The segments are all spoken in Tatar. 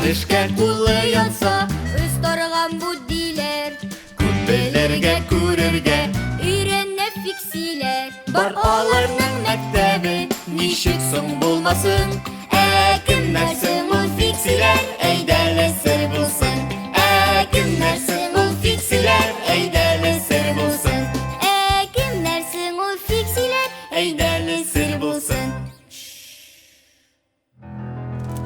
эшкә кулы янса. Остарган бу диләр. Күп белергә, күрергә. Өйрәнә фиксиләр. Бар аларның мәктәбе, ничек соң булмасын? Ә кемнәр соң ул фиксиләр? Әйдәле сер булсын. Ә кемнәр соң ул фиксиләр? Әйдәле сер булсын. Ә кемнәр соң ул фиксиләр? Әйдәле сер булсын.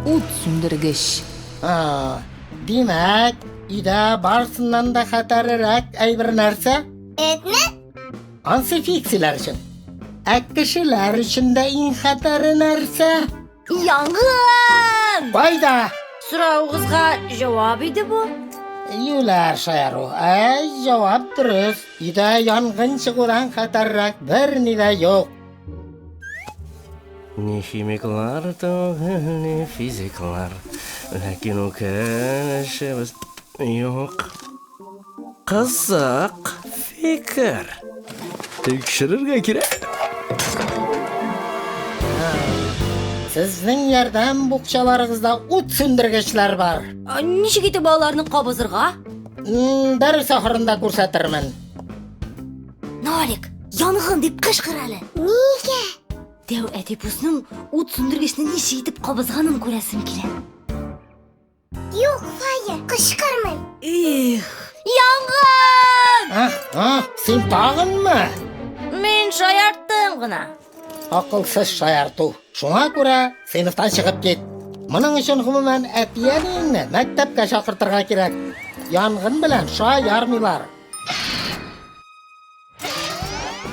Ут сүндергеч. А, димәк, өйдә барысыннан да хәтәррәк әйбер нәрсә? Этме? Ансы фиксиләр өчен. Ә кешеләр өчен дә иң хәтәре нәрсә? Янгын! Кайда? Соравыгызга җавап иде бу. Юләр шаяру. Ә җавап дөрес. Өйдә янгын чыгудан хәтәррәк берни дә юк. Ни химиклар түгел, ни физиклар. Ләкин үкенечебез юк. Кызык фикер. Тикшерергә кирәк. Сезнең ярдәм букчаларыгызда ут сүндергечләр бар. Ничек итеп аларны кабызырга? Дәрес ахырында күрсәтермен. Нолик, янгын дип кычкыр әле. Нигә? Дәү әтипусның ут сүндергечне ничек итеп кабызганын күрәсем килә. Юк, Фая, кычкырмыйм. Их, янгын! Ах, ах, син тагынмы? Мин шаярттым гына. Акылсыз шаярту. Шуңа күрә сыйныфтан чыгып кит. Моның өчен гомумән әти-әниеңне мәктәпкә чакыртырга кирәк. Янгын белән шаярмыйлар.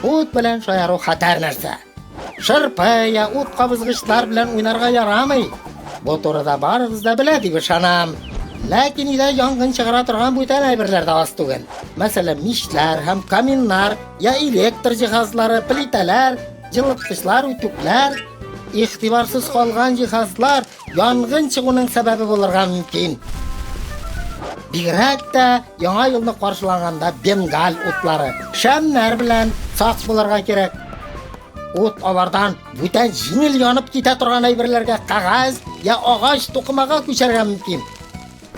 Ут белән шаяру хәтәр нәрсә. Шырпы я ут кабызгычлар белән уйнарга ярамый. Бу турыда барыгыз да белә дип ышанам. Ләкин өйдә янгын чыгара торган бүтән әйберләр дә аз түгел. Мәсәлән, мичләр һәм каминнар, я электр җиһазлары, плитәләр, җылыткычлар, үтүкләр. Игътибарсыз калган җиһазлар янгын чыгуның сәбәбе булырга мөмкин. Бигрәк тә яңа елны каршыланганда бенгаль утлары, шәмнәр белән сак булырга кирәк. Ут алардан бүтән җиңел янып китә торган әйберләргә кәгазь я агач тукымага күчәргә мөмкин.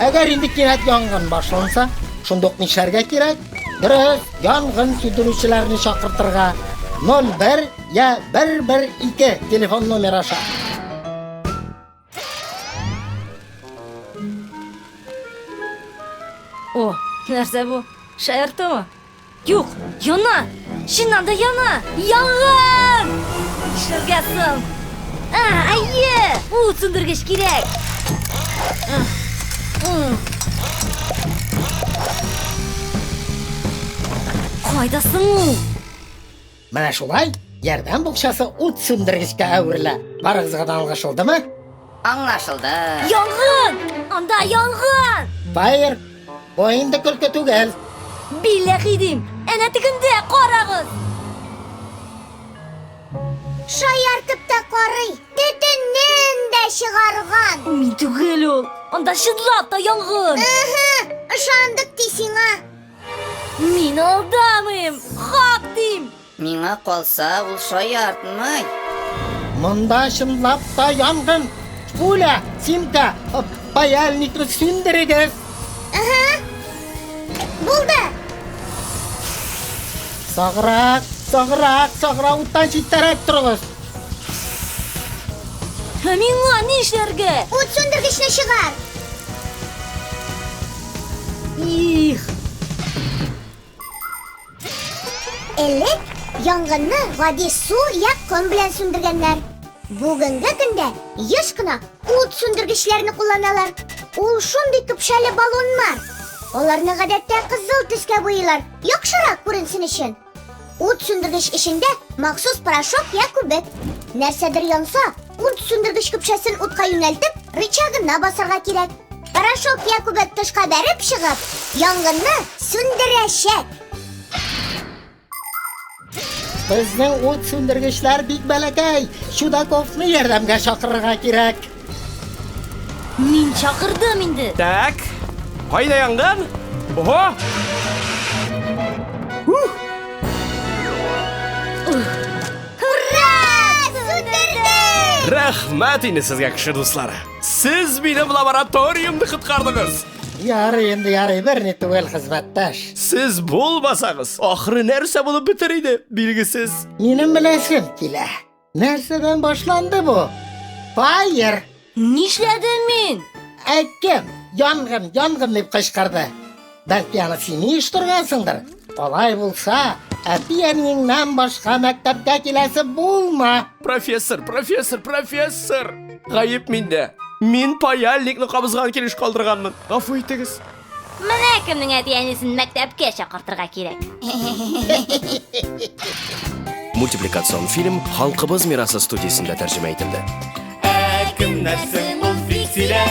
Әгәр инде кинәт янгын башланса, шундук нишләргә кирәк? Дөрес, янгын сүндерүчеләрне чакыртырга. 01 я 112 телефон номеры аша. О, нәрсә бу? Шаяртумы? Юк, яна! Чыннан да яна! Янгын! Нишләргә соң? А, әйе! Ут сүндергеч кирәк! Кайда соң ул? Менә шулай ярдәм букчасы ут сүндергечкә әверелә. Барыгызга да аңлашылдымы? Аңлашылды. Янгын! Анда янгын! Фаер, бу инде көлке түгел. Билләхи дим, әнә тегендә, карагыз! Шаяртып та карый, төтенен дә чыгарган. Мин түгел ул. Анда чынлап та янгын. Ыһы, ышандык ди сиңа. Мин алдамыйм, хак дим. Миңа калса, ул шаяртмый. Монда чынлап та янгын. Пуля, Симка, паяльникны сүндерегез. Ага. Булды. Саграк, саграк, саграк уттан читтәрәк торыгыз. Ә миңа нишләргә? Ут сүндергечне чыгар. Их! Элек янгынны гади су я ком белән сүндергәннәр. Бүгенге көндә еш кына ут сүндергечләрне кулланалар. Ул шундый көпшәле баллоннар. Аларны гадәттә кызыл төскә буйыйлар, яхшырак күренсен өчен. Ут сүндергеч эчендә махсус порошок я күбек. Нәрсәдер янса, ут сүндергеч көпшәсен утка юнәлтеп, рычагына басарга кирәк. Порошок я күбек тышка бәреп чыгып, янгынны сүндерәчәк. Безнең ут сүндергечләр бик бәләкәй. Чудаковны ярдәмгә чакырырга кирәк. Мин чакырдым инде. Так, кайда янгын? Ого! Ура! Сүндердек! Рәхмәт инде сезгә, кеше дуслары. Сез минем лабораториямне коткардыгыз. Ярый инде, ярый, берни түгел, хезмәттәш. Сез булмасагыз, ахыры нәрсә булып бетер иде, билгесез. Минем беләсем килә. Нәрсәдән башланды бу? Фаер! Нишләдем мин? Ә кем? Янгын, янгын дип кычкырды. Бәлки аны син оештыргансыңдыр? Алай булса, әти-әниеңнән башка мәктәпкә киләсе булма. Профессор, профессор, профессор! Гаеп миндә. Мин паяльникны кабызган килеш калдырганмын. Гафу итегез. Менә кемнең әти-әнисен мәктәпкә чакыртырга кирәк. Мультипликацион фильм Халкыбыз мирасы студиясендә тәрҗемә ителде. Ә кемнәр соң ул фиксиләр?